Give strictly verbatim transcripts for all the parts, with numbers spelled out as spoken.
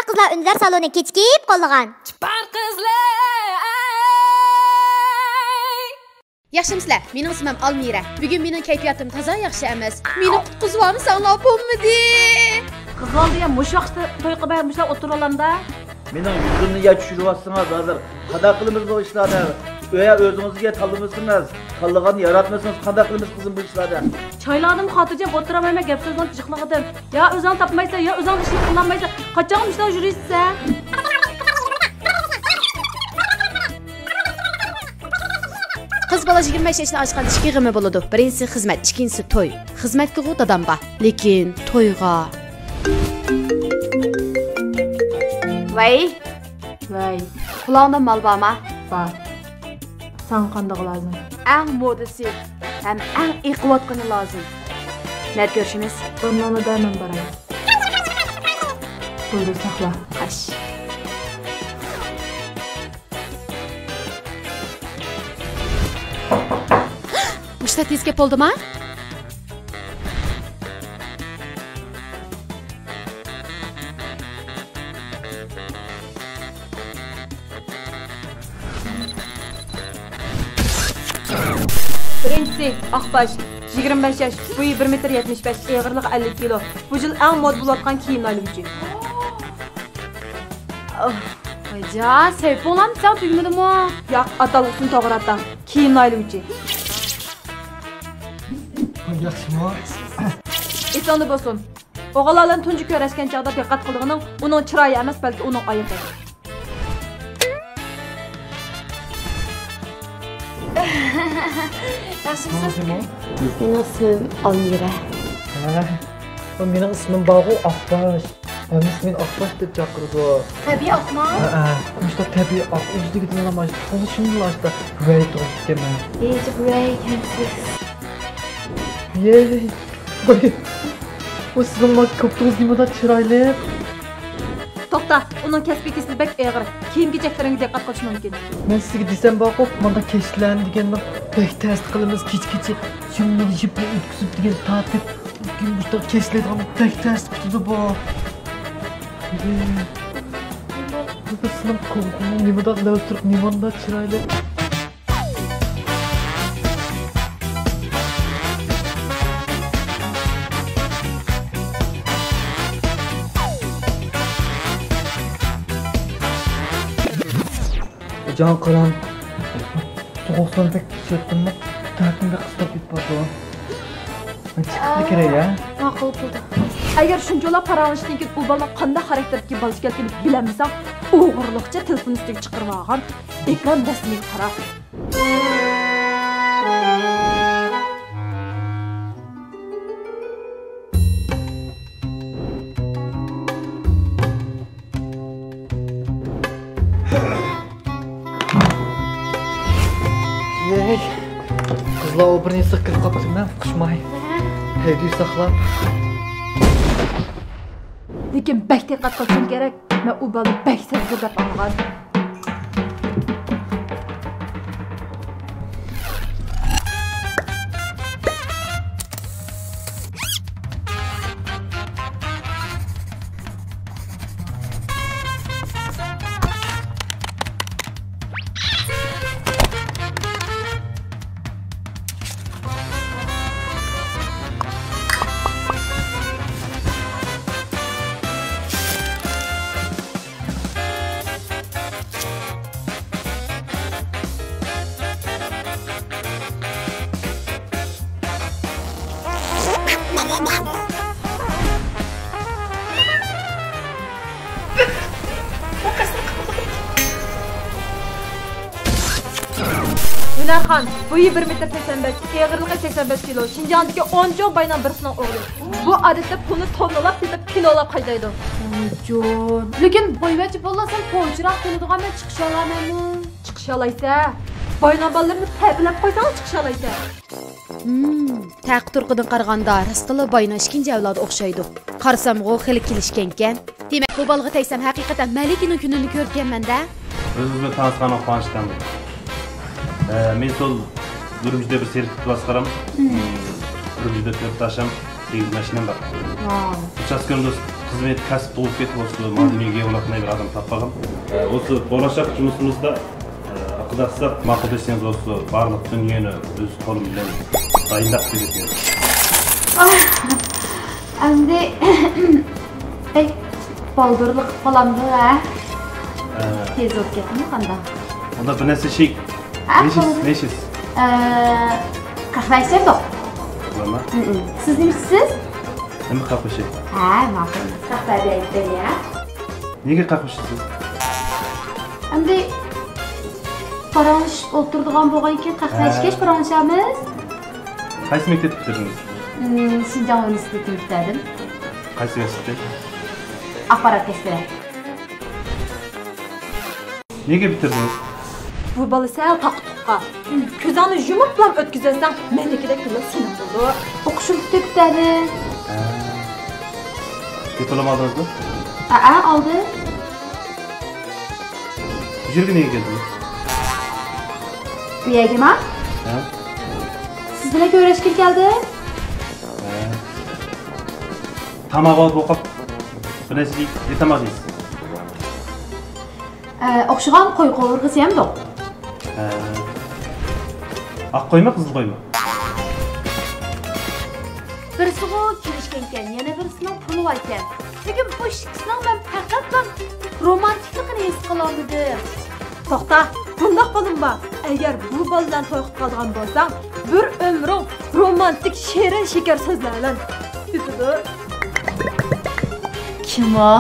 قىزلار ئۈندىدار سالونى كېچىكىپ قوللىغان. چىپار قىزلار. ياخشىمۇسىلەر؟ مېنىڭ ئىسمىم ئالمىرە. بۈگۈن مېنىڭ كەيپىياتىم تازا ياخشى ئەمەس. مېنى قۇتقۇزۇۋالمىساڭلار بولمىدى. قىزلار دېگەن مۇشۇ ۋاقىتتا توي قىلماي مۇشۇنداق ئولتۇرۇۋالامدا؟ مېنىڭ يۈزۈمنى يا چۈشۈرۈۋاتسىڭىز ھازىر. قانداق قىلىمىز بۇ ئىشلارنى؟ يا ئۆزىڭىزگە تاللىمىسىڭىز، تاللىغاننى ياراتمىسىڭىز قانداق قىلىمىز قىزىم بۇ ئىشلارنى؟ چايلاردىمۇ خاتىرجەم ئولتۇرالمايمەن، گەپ سۆزلەرنى جىقلىغىدىم. يا ئۆزۈڭ تاپمايسەن، يا ئۆزۈڭ ئىشنى قىلالمايسەن. قاچانغا مۇشۇنداق يۈرىسەن؟ قىز بالا يىگىرمە بەش ياشتىن ئاشقاندا ئىككى غېمى بولىدۇ. بىرىنچىسى خىزمەت، ئىككىنچىسى توي. خىزمەتكىغۇ دادام بار، لېكىن تويغا. ۋەي. ۋەي. قۇلاقنىڭ مال بارما؟ بار. ساڭا قاندىقى لازىم؟ ئەڭ مودىسى ھەم ئەڭ ئېقىۋاتقىنى لازىم. نەدە كۆرۈشىمىز؟ بۇرنۇڭدا مەن باراي. بولدى، ساقلا. خوش. مۇشتا تېز كەپ بولدىما؟ بىرىنچىسى، ئاق باش، يىگىرمە بەش ياش، بويى بىر مېتىر يەتمىش بەش، ئېغىرلىقى ئەللىك كىلو. بۇ يىل ئەڭ مودا بولۇۋاتقان كىيىم نايلىغۇچى. ئاھ، ۋايجان، سەيپۇڭلارنى سەن تۈگمىدىمۇ؟ ياق، ئاتالغۇسىنى توغرا ئاتاڭ. كىيىم نايلىغۇچى. ياخشىمۇ؟ ئېسىڭدە بولسۇن. ئوغۇللار بىلەن تۇنجى كۆرۈشكەن چاغدا دىققەت قىلىدىغىنىڭ ئۇنىڭ چىرايى ئەمەس، بەلكى ئۇنىڭ ئايىغى. ياخشىمۇسىز؟ مېنىڭ ئىسمىم ئالمىرە. ھە، ئۇ مېنىڭ ئىسمىم بارغۇ، ئاقباش. ھەممىسى مېنى ئاقباش دەپ چاقىرىدۇ. تەبىئىي ئاقما؟ ھەئە، مۇشۇنداق تەبىئىي ئاق، ئۆزلۈكىدىنلا ئاشتا، تونۇشۇمدىلا ئاشتا ۋەي تۇرۇپتىكەنمەن. ھېچ ۋەي ئىكەنسىز. يەي. ۋاي، ئۇ سىزنىڭ ما كوپتىڭىز نېمىدەك چىرايلىق. توختا، ئۇنىڭ كەسپىي كېسىلى بەك ئېغىر. كىيىم-كېچەكلىرىڭگە دىققەت قىلىشى مۇمكىن. مەن سىزگە دېسەم بارغۇ، مانداق كەچلەرنى دېگەننىڭ بەك تەستە قىلىمىز. كېچە-كېچە سۈڭنىڭ يىپىنى ئۆتكۈزۈپ دېگەن تارتىپ، كېيىن مۇشۇنداق كەچلەيدىغان بەك تەستە كۈتىدۇ بۇ. بۇ سىزنىڭ كوپتىڭىز نېمىدەك لەۋ تۇرۇپ، نېمانداق چىرايلىق. جان قاراڭ. سوغۇق سۇنى بەك ئىچىۋەتتىممۇ، تەنىم بەك قىستاپ كېتىپ بارىدۇ. مەن چىقىپلا كىرەي، ھە؟ ماقۇل، بولدى. ئەگەر شۇنچىۋالا پاراڭلىشىشتىن كېيىن ئۇ بالىنىڭ قانداق خاراكتېردىكى بالا ئىكەنلىكىنى بىلەلمىسەڭ، ئوغرىلىقچە تېلېفون ئۈستىگە چىقىرىۋالغان ئېكران رەسىمىگە قارا. يەي. قىزلار، ئۇ بىر نېمىسىگە كىرىپ قاپتۇ، مەن ئۇقۇشماي. ھەيدىۋى ساقلاپ. لېكىن بەك دىققەت قىلىشىڭ كېرەك. مەن ئۇ بالىنى بەك سەزگۈر دەپ ئاڭلىغان. ھۈنەرخان، بويى بىر مېتىر سەكسەن بەش، ئېغىرلىقى سەكسەن بەش كىلو، شىنجاڭدىكى ئون چوڭ باينىڭ بىرسىنىڭ ئوغلى. بۇ ئادەتتە پۇلنى توننىلاپ سېتىپ، كىنولاپ خەجلەيدۇ. ۋايجون، لېكىن بويۋەچچە بولسام پوچىراق كېلىدىغان، مەن چىقىشالايمەنمۇ؟ چىقىشالايسەن. باينىڭ بالىلىرىنى تەربىيەلەپ قويساڭلا چىقىشالايسەن. ھىم، تەقى تۇرقىدىن قارىغاندا راستلا باينىڭ ئىككىنچى ئەۋلادى ئوخشايدۇ. قارىسامغۇ خېلى كېلىشكەنكەن. دېمەك، بۇ بالىغا تەگسەم ھەقىقەتەن مەلىكىنىڭ كۈنىنى كۆرىدىكەنمەن-دە. ئۆزىمىز بىلەن تانسىغاننىڭ قۇۋانچى تەڭ. ئە، مېنى سول ئۈرۈمچىدە بىر سېرىك تۇتۇۋالسا قارام. ئۈرۈمچىدە تۆت تاشام، سەككىز ماشىنام بار. ۋاۋ. ئۇچاسكا كۆرۈندى. خىزمەت كەسىپ تۇغۇپ كېتىپ، ئوسۇ مادىمىگە ئۇلاقنى بىر ئادەم تاپقان. ئوسۇ بولاشاق جۇمۇسىمىزدا ئاقىداسلىق ماقۇل دېسىڭىز، ئوسۇ بارلىق دۇنيانى ئۆز قولۇم بىلەن دايىنلاپ بېرىپ. ئەمدى بەك بالدۇرلۇق قىلىپ قالامدۇ ھە؟ تېز بولۇپ كەتتىمۇ قانداق؟ ئۇندا بىر نەرسە ئىچەي. ھە، نېشىس، نېشىس. قەھۋە ئىچەمدۇق. بولامدۇ؟ سىز نېمە ئىچىسىز؟ نېمە قەھۋە ئىچەي؟ ھە، ماقۇل. قەھۋە دەيدۇ يا. نېگە قەھۋە ئىچىسىز؟ ئەمدى پاراڭلىشىپ ئولتۇرىدىغان بولغانكەن، قەھۋە ئىچكەچ پاراڭلىشارمىز. قايسى مەكتەپنى پۈتتۈردىڭىز؟ شىنجاڭ ئۇنىۋېرسىتېتىنى پۈتتۈردۈم. قايسى كەسىپتە؟ ئاخبارات كەسپىدە. نېگە پۈتتۈردىڭىز؟ بۇ بالا سەل تاقا-تۇقا. كۆزۈڭنى يۇمۇپلا ئۆتكۈزۈۋەتسەڭ، مېنىڭكىدەك كۈنلەر سېنىڭ بولىدۇ. ئوقۇشۇمنى پۈتتۈردۈم. ھە. دىپلوم ئالدىڭىزمۇ؟ ھەئە، ئالدىم. بۇ يەرگە نېگە كەلدىڭىز؟ بۇ يەرگىما؟ ھە. سىز بىلەن كۆرۈشكىلى كەلدىم. ھە. تاماق ئالدى بولۇپ قاپتۇ. بىر نەرسە يېتەلمەيسىز. ئوخشىغان قوي قوۋۇرغىسى يەمدۇق. ھە. ئاق قويمۇ، قىزىل قويمۇ؟ بىرسىغۇ كېلىشكەنكەن، يەنە بىرسىنىڭ پۇلى باركەن. لېكىن بۇ ئىككىسىنىڭ مەن پەقەتلا رومانتىكلىقىنى ھېس قىلالمىدىم. توختا، بۇنداق بالىمۇ بار. ئەگەر بۇ بالا بىلەن توي قىلىپ قالىدىغان بولساڭ، بىر ئۆمرۈڭ رومانتىك، شېرىن شېكەر سۆزلەر بىلەن ئۆتىدۇ. كىم ئۇ؟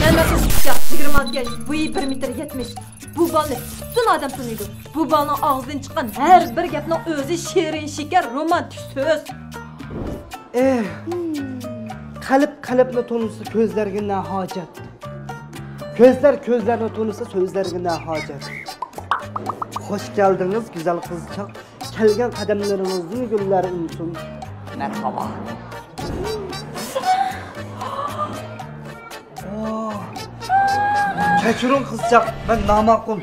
مەن مەخسۇس قىزچاق، يىگىرمە ئالتە ياش، بويى بىر مېتىر يەتمىش. بۇ بالىنى پۈتۈن ئادەم تونۇيدۇ. بۇ بالىنىڭ ئاغزىدىن چىققان ھەر بىر گەپنىڭ ئۆزى شېرىن شېكەر، رومانتىك سۆز. ئېھ، قەلب قەلبنى تونۇسا، كۆزلەرگە نە ھاجەت؟ كۆزلەر كۆزلەرنى تونۇسا، سۆزلەرگە نە ھاجەت؟ خوش كەلدىڭىز، گۈزەل قىزچاق. كەلگەن قەدەملىرىڭىزدىن گۈللەر ئۈنسۇن. مەرھابا. ئوھ. كەچۈرۈڭ قىزچاق، مەن ناماقۇل.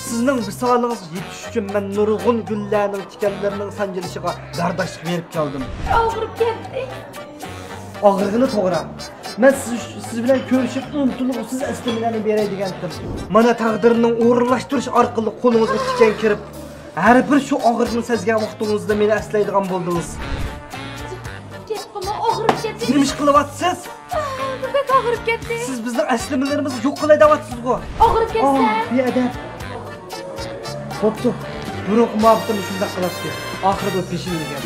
سىزنىڭ ۋىسالىڭىزغا يېتىش ئۈچۈن مەن نۇرغۇن گۈللەرنىڭ تىكەنلىرىنىڭ سانجىلىشىغا بەرداشلىق بېرىپ كەلدىم. ئاغرىپ كەتتى. ئاغرىغىنى توغرا. مەن سىز، سىز بىلەن كۆرۈشۈپ ئۇنتۇلغۇسىز ئەسلىمىلەرنى بېرەي دېگەنتىم. مانا تەقدىرنىڭ ئورۇنلاشتۇرۇشى ئارقىلىق قولىڭىزغا تىكەن كىرىپ، ھەر بىر شۇ ئاغرىقنى سەزگەن ۋاقتىڭىزدا مېنى ئەسلەيدىغان بولدىڭىز. گەپ قىلما، ئاغرىپ كەتتى. نېمە ئىش قىلىۋاتىسىز؟ بەك ئاغرىپ كەتتى. سىز بىزنىڭ ئەسلىمىلىرىمىزنى يوق قىلاي دەۋاتىسىزغۇ؟ ئاغرىپ كەتسە؟ ئاھ، بىئەدەپ. بوپتۇ. بۇرۇنقى مۇھەببىتىم شۇنداق قىلاتتى. ئاخىرىدا ئۇ پېشىمنى يېگەن.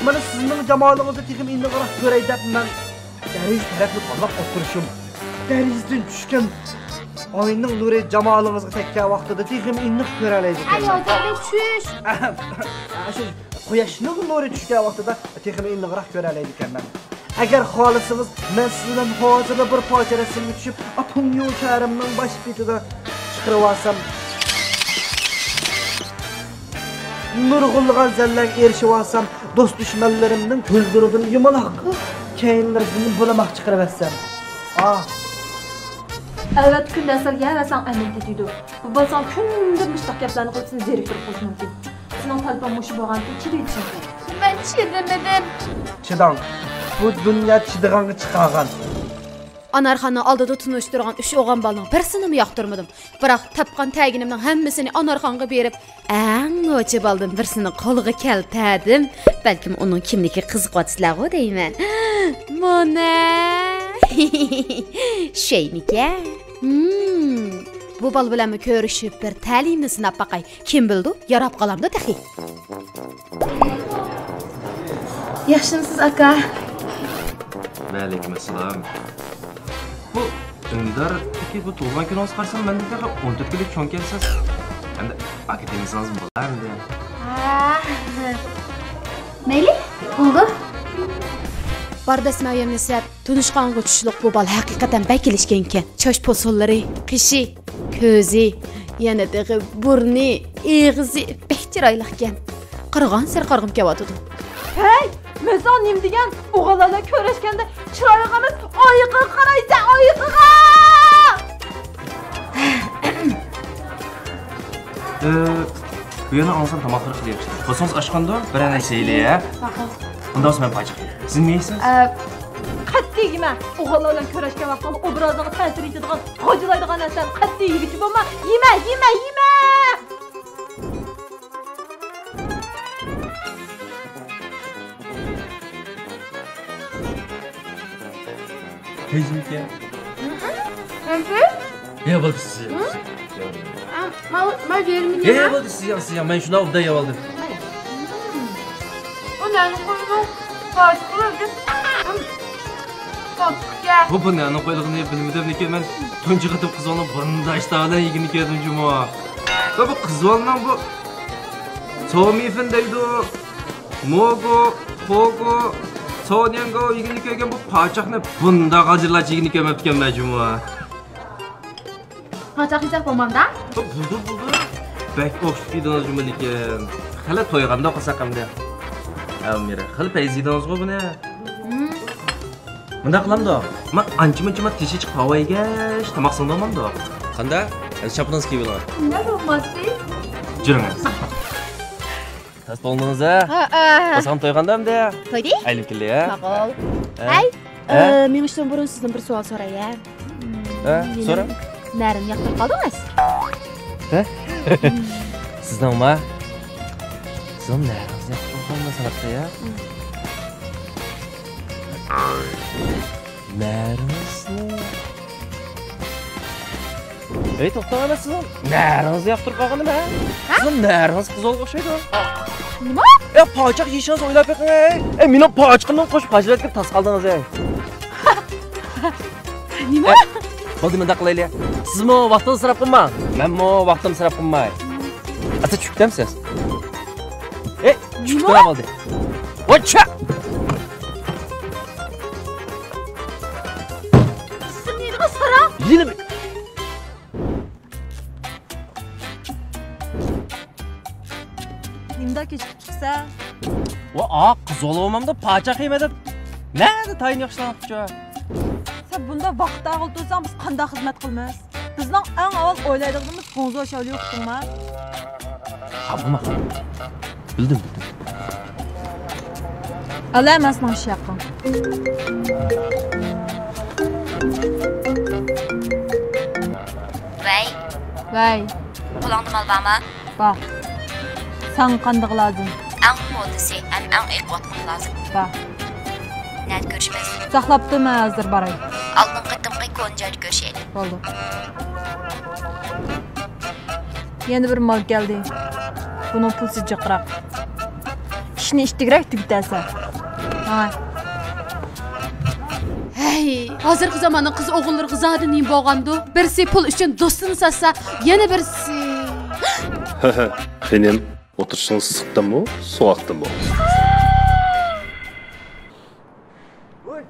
مانا سىزنىڭ جامالىڭىزنى تېخىمۇ ئېنىقراق كۆرەي دەپ مەن دېرىزە تەرەپنى تاللاپ ئولتۇرۇشۇم. دېرىزىدىن چۈشكەن ئاينىڭ نۇرى جامالىڭىزغا تەگكەن ۋاقتىدا تېخىمۇ ئېنىق كۆرەلەيدىكەنمەن. ئاياغ چۈش. شۇ قۇياشنىڭ نۇرى چۈشكەن ۋاقتىدا تېخىمۇ ئېنىقراق كۆرەلەيدىكەنمەن. ئەگەر خالىسىڭىز، مەن سىز بىلەن ھازىرلا بىر پارچە رەسىمگە چۈشۈپ، پۇڭيۇ شەھىرىمنىڭ باش بېتىدە چىقىرىۋالسام، نۇرغۇنلىغان زەنلەرگە ئېرىشىۋالسام، دوست-دۈشمەنلىرىمنىڭ كۆزلىرىدىن يۇمىلاق، كەينىلىرىدىن بۇلىماق چىقىرىۋەتسەم. ئاھ! ئەلۋەتتە، كۈندە ھەسەل يەۋەرسەڭ ئەمەلگە تېتىيدۇ. بۇ بالىسىغا كۈندە مۇشۇنداق گەپلەرنى قىلسىڭىز زېرىكتۈرۈپ قېلىشى مۇمكىن. سېنىڭ تەلىپىڭ مۇشۇ بولغانتى، چىدىيدىشىڭ كېرەك. مەن چىدىمىدىم. چىداڭ. بۇ دۇنيا چىدىغانغا چىقارغان. ئانارخاننىڭ ئالدىدا تونۇشتۇرغان ئۈچ ئوغۇل بالىنىڭ بىرسىنىمۇ ياقتۇرمىدىم. بىراق تاپقان تەگىنىمنىڭ ھەممىسىنى ئانارخانغا بېرىپ، ئەڭ نوچى بالىدىن بىرسىنى قولغا كەلتەردىم. بەلكىم ئۇنىڭ كىملىكىگە قىزىقىۋاتىسىلەرغۇ دەيمەن. مانا. شەيمىكەن. ھىم. بۇ بالا بىلەنمۇ كۆرۈشۈپ، بىر تەلىيىمنى سىناپ باقاي. كىم بىلىدۇ، ياراپ قالامدۇ تېخى. ياخشىمۇسىز، ئاكا؟ ۋەئەلەيكۇم ئەسسالام. بۇ ئۈندىدارتىكى بۇ تۇغۇلغان كۈنىڭىزگە قارىسام، مەندىن تېخى ئون تۆت كۈنلۈك چوڭكەنسىز. ئەمدى ئاكا دېمىسىڭىزمۇ بولار ئەمدى. ھا. مەيلى، بولىدۇ. بار دەسمايەمنى سەپ، تونۇشقانغا چۈشلۈك بۇ بالا ھەقىقەتەن بەك كېلىشكەنكەن. چاچ پوسۇنلىرى، قېشى، كۆزى، يەنە تېخى بۇرنى، ئېغىزى بەك چىرايلىقكەن. قارىغانسېرى قارىغۇم كېلىۋاتىدۇ. ھەي، مەن ساڭا نېمە دېگەن؟ ئوغۇللار بىلەن كۆرۈشكەندە چىرايلىق ئەمەس، ئايىقىغا قارايسەن، ئايىقىغا! ئى، بۇ يەرنى ئاڭلىسام تاماقلىرى خېلى ياخشى. بولسىڭىز ئاچقاندۇ، بىرەر نەرسە يەيلى، ھە؟ ماقۇل. ئۇنداق بولسا مەن پاچاق يەيمەن. سىز نېمە يەيسىز؟ ئە، قەتئىي يېمە. ئوغۇللار بىلەن كۆرۈشكەن ۋاقتىڭدا ئوبرازىڭغا تەسىر يېتىدىغان، غاجىلايدىغان نەرسىلەرنى قەتئىي يېگۈچى بولما. يېمە، يېمە، يېمە! تېزمىكەن؟ ھە، بولدى، سىز يەڭ. ھە؟ ماۋۇ، ماۋۇ يېرىمىنى يەڭ. ھە، بولدى، سىز يەڭ، سىز يەڭ. مەن شۇنداق ئوبدان يەۋالدىم. ئۇ نەنى قويۇپ، باشقا بىر تاتلىقكەن. بۇ، بۇ نەنى قويۇلغىنى بىلمىدىم، لېكىن مەن تۇنجى قېتىم قىزىمنىڭ بۇنداق ئىشتىها بىلەن يېگىنىنى كۆردۈم جۇمۇ. ۋە بۇ قىز بالىنىڭ بۇ سومىفىن دەيدۇ. موگو، پوگو، سونياڭگو يېگىنى كۆرگەن بۇ پاچاقنى بۇنداق غاجىلارچە يېگىنى كۆرمەپتىكەنمەن جۇمۇ. پاچاق يېسەك بولمامدا؟ بولدى، بولدى. بەك ئوخشىتىپ يېدىڭىز جۇمۇ لېكىن. خېلى تويغاندا قىلساق ئەمدى. ئەلمىرە، خېلى پەيز يېدىڭىزغۇ بۇنى. مم. مۇنداق قىلامدۇ؟ مەن ئانچە-مۇنچە مەن تېشى چىقىپ ھاۋا يېگەچ تاماق سىڭدۈرمامدۇ؟ قانداق؟ ھەي، شاپىنىڭىز كىيىۋېلىڭ. نېمە بولماستى؟ جۈرۈڭىز. تاس بولدىڭىز ھە؟ ھە، ھە. باسقان تويغاندا ئەمدى؟ تويدى؟ ئايلىنىپ كېلەي ھە؟ ماقۇل. ھە؟ ھەي، ھە؟ ئە، مېڭىشتىن بۇرۇن سىزدىن بىر سوئال سوراي ھە؟ ھە؟ مېنىڭ سورا. نەرىمنى ياقتۇرۇپ قالدىڭىز؟ ھە؟ سىزنىڭما؟ سىزنىڭ نەرىڭىزنى ياقتۇرۇپ قالدىڭىز ھە؟ نەرىڭىزنى. ھەي، توختاڭ، ئەمەس، سىزنىڭ نەرىڭىزنى ياقتۇرۇپ قالغىنىم ھە؟ ھە؟ سىزنىڭ نەرىڭىز قىزىلغا ئوخشايدۇ. نېمە؟ ئە، پاچاق يېيىشىڭىزنى ئويلاپ بېقىڭ، ھەي. ئەي، مېنىڭ پاچىقىمنى قوشۇپ ھاجرەتكە تاس قالدىڭىز، ھەي. نېمە؟ ئە، بولدى، مۇنداق قىلايلى. سىزمۇ ۋاقتىڭىزنى ئىسراپ قىلماڭ، مەنمۇ ۋاقتىمنى ئىسراپ قىلماي. ئاستا چۈشۈپ كېتەمسىز؟ ئەي، چۈشۈپ كېتىڭ بولدى. ۋاچچا! سىرنى يېدىغا سارا! يېنى بىر. نېمىدا كېچىكىپ چىقىسەن؟ ۋا، ئا، قىز بولۇۋالمامدۇ، پاچاق يېمە دەپ. نەدە تايىنى ياخشىلانغۇچە؟ سەن بۇنداق ۋاقىت ئالغىلى تۇرساڭ، بىز قانداق خىزمەت قىلىمىز؟ بىزنىڭ ئەڭ ئاۋۋال ئويلايدىغىنىمىز گۇڭزو شاۋليۇ، ئۇقتۇڭما؟ ھا، بولما. بىلدىم، بىلدىم. ئەلە، مەن سېنىڭ ئىش ھەققىڭ. ۋەي. ۋەي. قولۇڭدا مال بارمۇ؟ بار. ساڭا قاندىقى لازىم؟ ئەڭ مودىسى ھەم ئەڭ ئېقىۋاتقىنى لازىم. بار. نەدە كۆرۈشىمىز؟ ساقلاپ تۇر، مەن ھازىر باراي. ئالدىنقى قېتىمقى كونا جايدا كۆرۈشەيلى. بولدى. يەنە بىر مال كەلدى. بۇنىڭ پۇلىسى جىقراق. ئىشنى ئىتتىكرەك تۈگىتەرسەن. ھاي. ھەي، ھازىرقى زاماننىڭ قىز ئوغۇللىرىغا زادى نېمە بولغاندۇ؟ بىرسى پۇل ئۈچۈن دوستىنى ساتسا، يەنە بىرسى. خېنىم، ئولتۇرۇشىڭىز ئىسسىقتىنمۇ، سوغۇقتىنمۇ؟ ۋوي،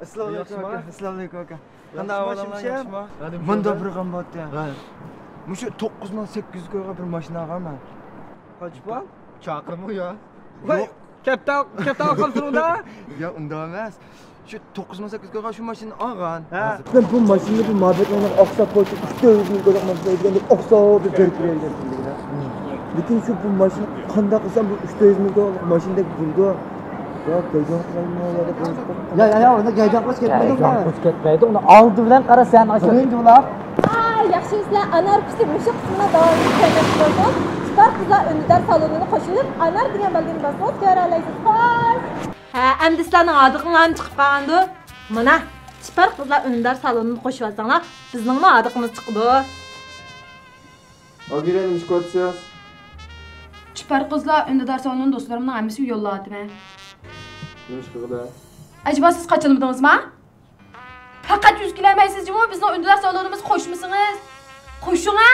ئەسسالامۇئەلەيكۇم ئاكا. ئەسسالامۇئەلەيكۇم ئاكا. قانداق ئەھۋالىڭلار، ياخشىمۇ؟ مۇنداق بىر غەم بارتى. ھە. مۇشۇ توققۇز مىڭ سەككىز يۈز كويغا بىر ماشىنا ئالغان مەن. قاچپان؟ چاقىرىمۇ يا؟ ۋاي، يوق. كەپتە، كەپتە ئالغانسىلەر ئۇندا؟ يا، ئۇنداق ئەمەس. شۇ توققۇز مىڭ سەككىز يۈز كويغا شۇ ماشىنىنى ئالغان. ھە. مەن بۇ ماشىنىنى بۇ مابەتلەرنىڭ ئاقساپ قويسا، ئۈچ تۆت يۈز مىڭ كويلۇق ماشىنا ئىدىكەن دەپ ئاقساپ بېرىپ بېرەلىگەن. لېكىن شۇ بۇ ماشىنا قانداق قىلسام بۇ ئۈچ تۆت يۈز مىڭ كويلۇق ماشىنىدەك بولىدۇ؟ يا، گەيجاڭ قىلالمىغان يەردە قويۇپ. يا، يا، يا، ئۇنى گەيجاڭ قىلىش كەتمەيدۇ. گەيجاڭ قىلىش كەتمەيدۇ. ئۇنى ئالدى بىلەن قارا سەن ئاشۇ. بىرىنچى بولاپ. ھاي، ياخشىمۇسىلەر؟ ئانار پىستى مۇشۇ قىسمىنىڭ داۋامىنى كۆرمەكچى بولسىڭىز، سپار قىزلار ئۈندىدار سالونىنى قوشۇۋېلىپ، ئانار دېگەن بەلگىنى باسسىڭىز كۆرەلەيسىز. خوش. ھە، ئەمدى سىلەرنىڭ ھاردۇقۇڭلارمۇ چىقىپ قالغاندۇ؟ مانا، سپار قىزلار ئۈندىدار سالونىنى قوشۇۋالساڭلار، بىزنىڭمۇ ھاردۇقىمىز چىقىدۇ. ئابىرە، نېمە ئىش قىلىۋاتىسىز؟ چىپار قىزلار ئۈندىدار سالونىنى دوستلىرىمنىڭ ھەممىسىگە يوللاۋاتىمەن. نېمە ئىش قىلغىلى؟ ئەجەبا سىز قاچالمىدىڭىزما؟ پەقەت يۈز كېلەلمەيسىز جۇمۇ، بىزنىڭ ئۈندىدار سالونىمىزغا قوشمىسىڭىز. قوشۇڭە!